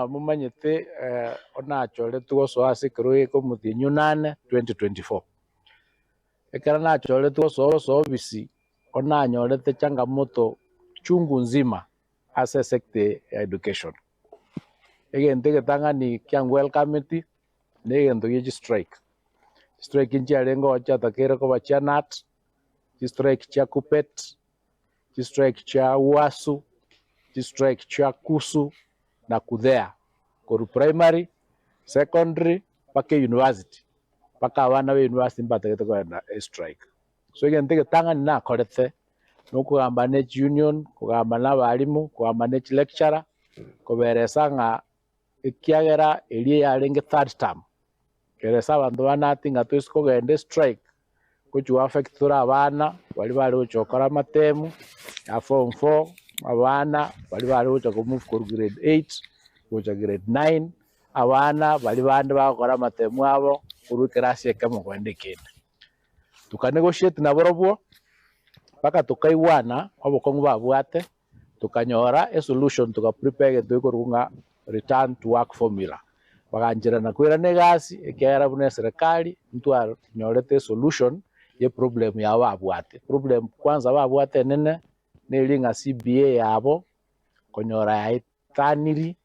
Momanyete onachoretwe gosoa ase ekerogo eke omotienyi onane 2024. Ekero nachoretwe gosoa ase ofisi, onanyorete changamoto chungu nzima ase esector ya education. Egento egetang'ani kiangwelcometi, na egento gie chistrike. Chistrike nchiarenge oo chiatakeire koba chia KNUT, chistrike chia KUPPET, chistrike chia UASU, chistrike chia KUSU na KUDHEA, korwa primary, secondary mpaka university, mpaka abana ba university mbatagete kogenda estrike. So egento egetang'ani nakorete, nokogamba ne chiunion, kogamba na abalimu, kogamba ne chilecturer, koberesa ng'a ekiagera eria yarenge third term, keresa abanto bane ati ng'a toise kogenda estrike, gochia goaffect tore abana baria bare gochia gokora amatemu ya form four, abana baria bare gocha ko move korwa grade eight gocha grade nine, abana baria bande bagokora amatemu abo korwa ekerasi ekemo kogenda ekende. Toka negotiate nabarobwo mpaka tokaigwana obokong'u babwate. Tokanyora esolution toka prepare egento gekorokwa ng'a return to work formula. Bagancherana koirana egasi ekiagera buna eserekari ntwanyorete esolution ye problem yabo babwate. Problem kwanza babwate enene neri ng'a CBA yabo konyora yaetaniri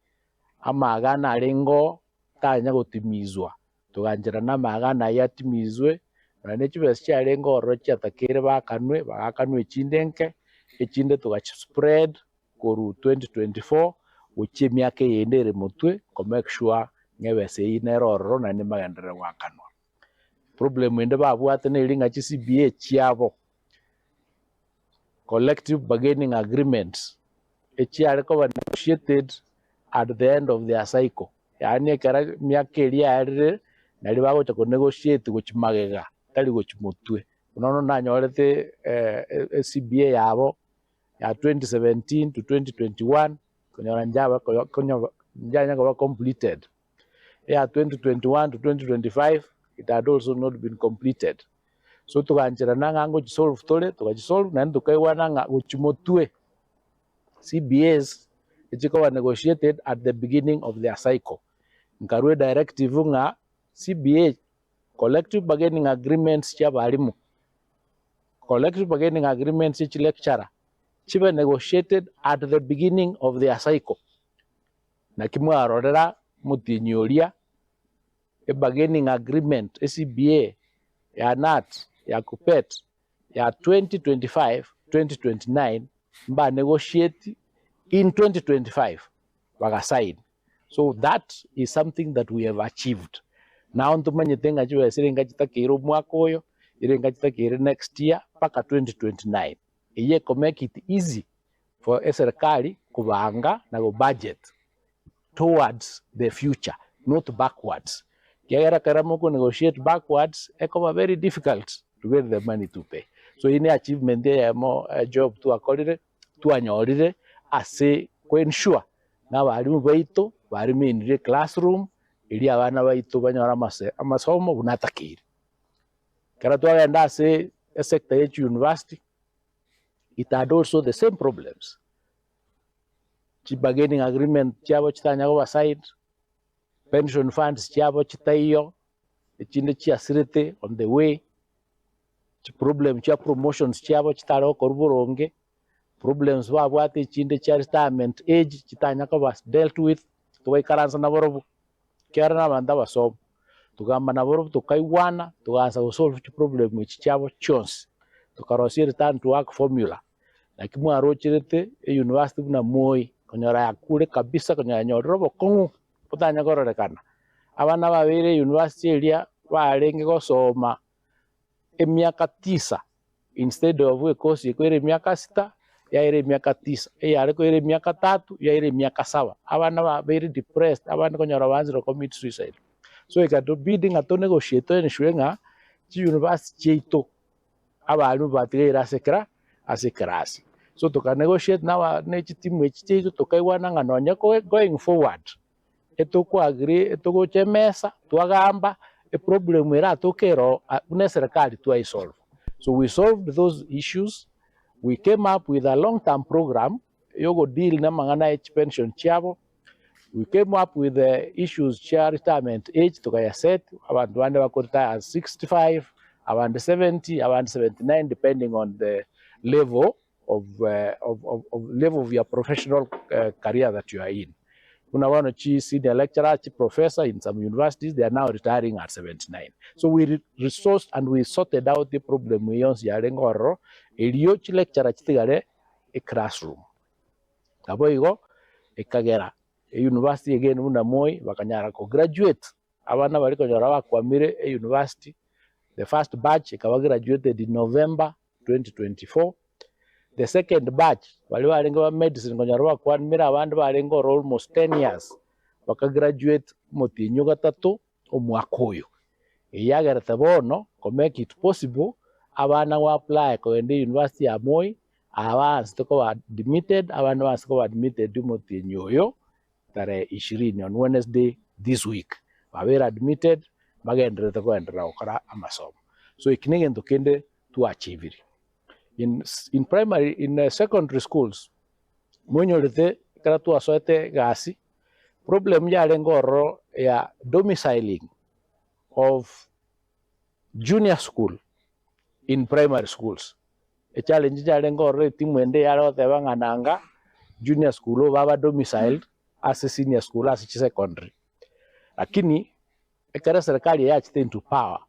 amagana arenge oo tanya gotimizwa. Togancherana amagana ayio atimizwe, nonya ne chibesa chiarenge ororo chiatakeire baakanwe, bagakanwa echinde nke, echinde togachispread korwa 2024 gochia emiaka eyende ere motwe ko make sure ng'a ebesa eyio nere ororo naende magenderere goakanwa. Problem ende babwate neri ng'a chi CBA chiabo, collective bargaining agreements, echiare koba negotiated at the end of their cycle. Yaani ekero emiaka eria yaerire, nario bagocha ko negotiate gochia magega, tari gochia motwe. Buna bono nanyorete eCBA yabo ya 2017 to 2021, konyora njaba koyo konyo njanya koba completed. Eya 2021 to 2025, it had also not been completed. So togancherana ng'a ngochisolve tore, togachisolve naende tokaigwana ng'a gochia motwe. CBAs echikoba negotiated at the beginning of their cycle. Nkarua edirective ng'a CBA, collective bargaining agreements chia abalimu, collective bargaining agreements chia chilecturer, chibe negotiated at the beginning of their cycle. Naki mwarorera motienyi oria ebargaining agreement, eCBA ya KNUT, ya KUPPET, ya 2025, 2029 mba negotiate in 2025 baga sign. So that is something that we have achieved. Nao ntomanyete ng'a chibesa ere chitakeire omwaka oyo, ere chitakeire next year mpaka 2029. Eyio eko make it easy for eserikari kobanga na go budget towards the future not backwards ekiagera ekero moko negotiate backwards ekoba very difficult to get the money to pay. So eyio ne achievement eyemo job twakorire twanyorire ase ko ensure ng'a abalimu baito ba remainire classroom erio abana baito banyore amase amasomo buna atakeire. Ekero twagenda ase esector ya chiuniversity it had also the same problems. Chi bargaining agreement chiabo chitanya koba signed, pension funds chiabo chitaiyo, echinde chiasirete on the way, chi problem chia promotions chiabo chitare gokorwa boronge, problems babwate echinde chia retirement age chitanya koba dealt with, togaikaransa nabarobwo, ekiagera na abanto abasomu, togamba nabarobwo tokaigwana, togaansa go solve chiproblem echi chiabo chionsi, tokarosia return to work formula. Naki mwarocherete eyunivasiti buna moi, konyora yakure kabisa konyora yanyorire obokong'u botanya kororekana. Abana babeire eyunivasiti eria barenge gosoma emiaka tisa instead of ekosi ekoira emiaka sita, yaira emiaka tisa, eyare koira emiaka tatu yaira emiaka saba. Abana babeire depressed, abande konyora baanchire go commit suicide. So ekatobidi ng'a to negotiate to ensure ng'a chiyunivasiti chiaito abalimu batigaire ase ekera ase ekerasi. So toka negotiate na aba ne chitimu echi chiaito tokaigwana ng'a nonye going forward, etoko agree etogocha emesa twagamba eproblem eratoke ere oo buna eserekari twaisolve. So we solved those issues, we came up with a long term program yogo deal na amang'ana ya chipension chiabo. We came up with the issues chia retirement age tokaya set, abanto bande bako retire at 65, abande 70, abande 79 depending on the level of, of, of, of level of your professional career that you are in. Buna bono chi senior lecturer, chi professor in some universities they are now retiring at 79. So we re resourced and we sorted out the problem eye yonsi yarenge ororo, erio chi lecturer chitigare eclassroom. Naboigo ekagera euniversity again buna Moi bakanyara ko graduate abana baria konyora bakwamire euniversity, the first batch ekaba graduated in November 2024, the second batch baria barenge ba medicine konyora bakwamire abande barenge oro almost ten years, baka graduate omotienyi o gatato omwaka oyo. Eyio yagerete bono ko make it possible abana go apply kogenda euniversity ya Moi, aba baansete koba admitted, abande baansete koba admitted omotienyi oyo tarehe ishirini on Wednesday this week. Babeire admitted, bagendererete kogenderera gokora amasomo. So eki negento kende twaachievirie. In in primary in secondary schools, monyorete ekero twasoete egasi, problem yarenge ororo ya domiciling of junior school in primary schools. Echallenge yarenge ororo etimu ende yare goteba ng'a nanga junior school obo baba domiciled ase senior school ase chisecondary. Lakini ekero eserekari eye yachete into power,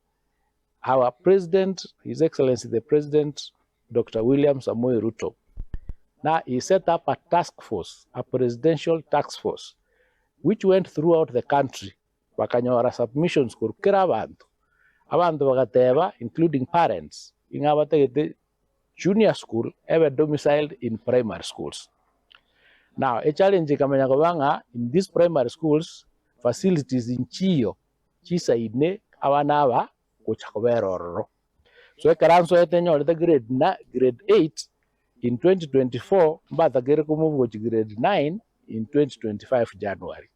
our president, his excellency the president Doctor William Samoei Ruto, na he set up a task force, a presidential task force which went throughout the country bakanyora submissions korwa kera abanto. Abanto bagateba including parents ing'a batagete junior school ebe domiciled in primary schools. Now echallenge ekamanya koba ng'a in these primary schools facilities nchiyo chisaine abana aba gocha kobera ororo. So ekero nsoete nyorete grade na grade eight in 2024 mbatakere komove gochia grade nine in 2025 January.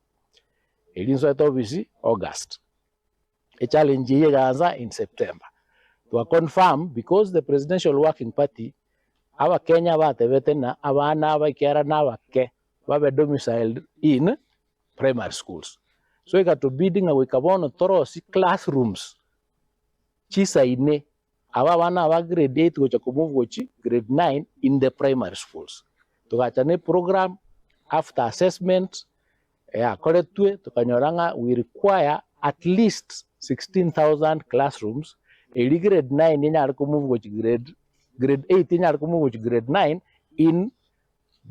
Erio nsoete ofisi August. Echallenge eyio egaansa in September. Twa confirm because the presidential working party abakenya batebete ng'a abana aba ekiagera nabake babe domiciled in primary schools. So ekatobidi ng'a goika bono torosie classrooms chisaine aba abana aba grade eight gocha komove gochia grade nine in the primary schools. Togacha na eprogram after assessment eyakoretwe tokanyora ng'a we require at least 16,000 classrooms erio grade nine enyare komove gochia grade grade eight enyare komove gochia grade nine in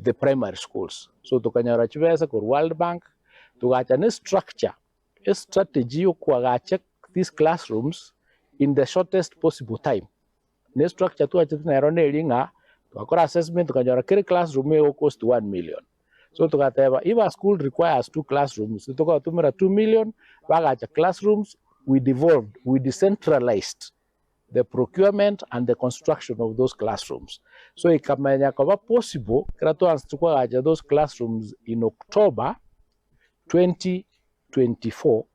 the primary schools. So tokanyora chibesa korwa World Bank, togacha na estructure, estrategy ya okoagacha these classrooms in the shortest possible time. Na estructure twachete nero neri ng'a, twakora assessment tokanyora kera eclassroom ego cost one million. So togateba if a school requires two classrooms, togotumera two million, bagacha classrooms, we devolved, we decentralized the procurement and the construction of those classrooms. So ekamanya koba possible ekero twaanchete koagacha those classrooms in October 2024,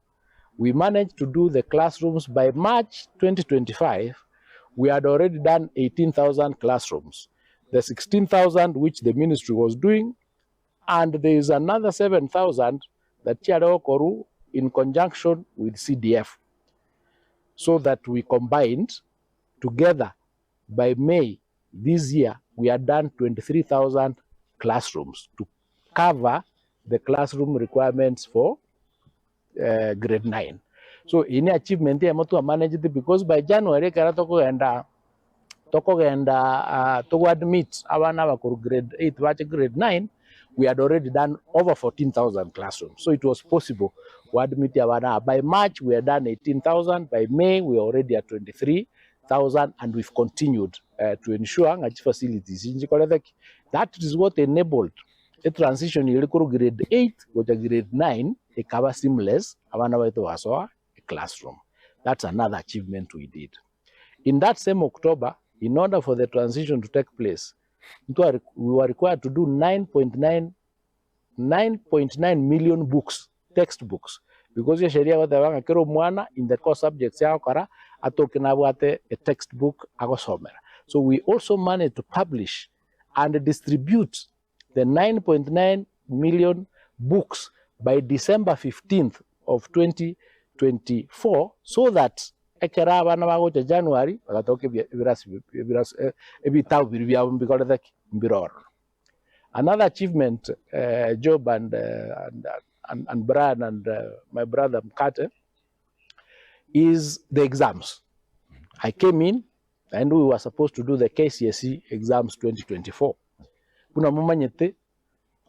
we managed to do the classrooms by March 2025, we had already done 18,000 classrooms. The 16,000 which the ministry was doing and there is another 7,000 that chiare gokorwa in conjunction with CDF. So that we combined together by May this year we had done 23,000 classrooms to cover the classroom requirements for grade 9. So eye ne achievement eyemo twamanagete because by January ekero tokogenda tokogenda togo admit abana aba korwa grade 8 bache grade 9 we had already done over 14,000 classrooms. So it was possible go admit abana aba. By March we had done 18,000, by May we are already at 23,000 and we've continued to ensure ng'a chifacilities nchikorete ki. That is what enabled etransition ere korwa grade 8 gocha grade 9 ekaba seamless, abana baito basoa eclassroom. That's another achievement we did. In that same October, in order for the transition to take place, ntware we were required to do 9.9 9.9 million books, textbooks, because esheria egoteba ng'a kera omwana in the core subjects agokora atoke nabwate a textbook agosomera. So we also managed to publish and distribute the 9.9 million books by December 15th of 2024 so that ekero abana bagocha January bagatoka ebirasi ebirasi ebitabu biria biabo mbikorete ki? Mbire ororo. Another achievement Job and and and Brian and my brother Mkate is the exams. I came in naende we were supposed to do the KCSE exams 2024. Buna momanyete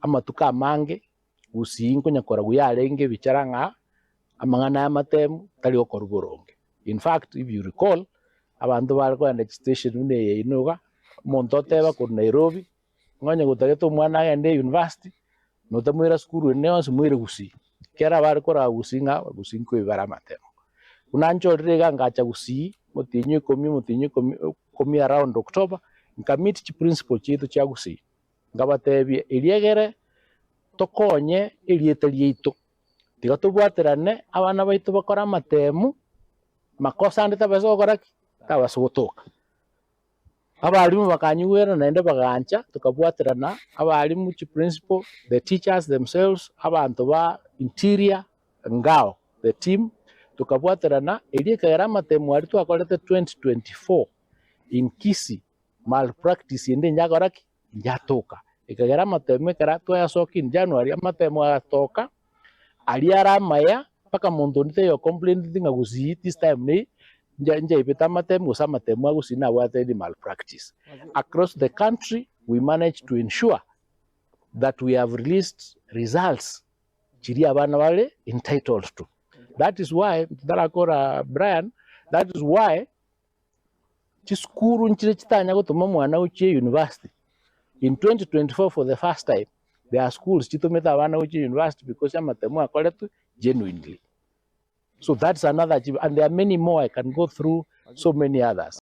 amatuko amange gusii nkonya koragwa yarenge ebichara ng'a amang'ana aya amatemu tari gokorwa boronge. In fact if you recall, abanto bare kogenda chistation buna eye yaino iga, omonto oteba korwa Nairobi, ng'a onye gotagete omwana agende university, notamoira sukuru ende yonsi moire gusii. Ekiagera bare korwa gusii ng'a gusii nkoibare amatemo. Buna nchorire iga ngacha gusii, omotienyi o ikomi, omotienyi o ikomi ikomi around October, nka meet chiprincipal chiaito chia gusii, nkabatebia erio egere tokonye erieta riaito, tiga tobwaterane abana baito bakore amatemu, makosa ande tabasa gokora ki? Tabasa gotoka. Abalimu bakanyigwera naende bagancha, tokabwaterana, abalimu, chiprincipal, the teachers themselves, abanto ba interior, ngao, the team, tokabwaterana erio ekagera amatemu aria twakorete 2024 in Kisii, malpractice ende inyakora ki? Inyatoka. Ekagera amatemu ekero twayasokia in January, amatemu agatoka, aria are amaya, mpaka monto onde taiyo ocomplaineti ng'a gusii this time ne njaibete amatemu gose amatemu a gusii nabwate any malpractice. Across the country we managed to ensure that we have released results chiria abana bare entitled to. That is why, ntarakora Brian, that is why Chisukuru nchire chitanya gotoma omwana gochia university, in 2024 for the first time there are schools chitomete abana gochia university because amatemo akoretwe genuinely. So that's another achievement and there are many more I can go through so many others.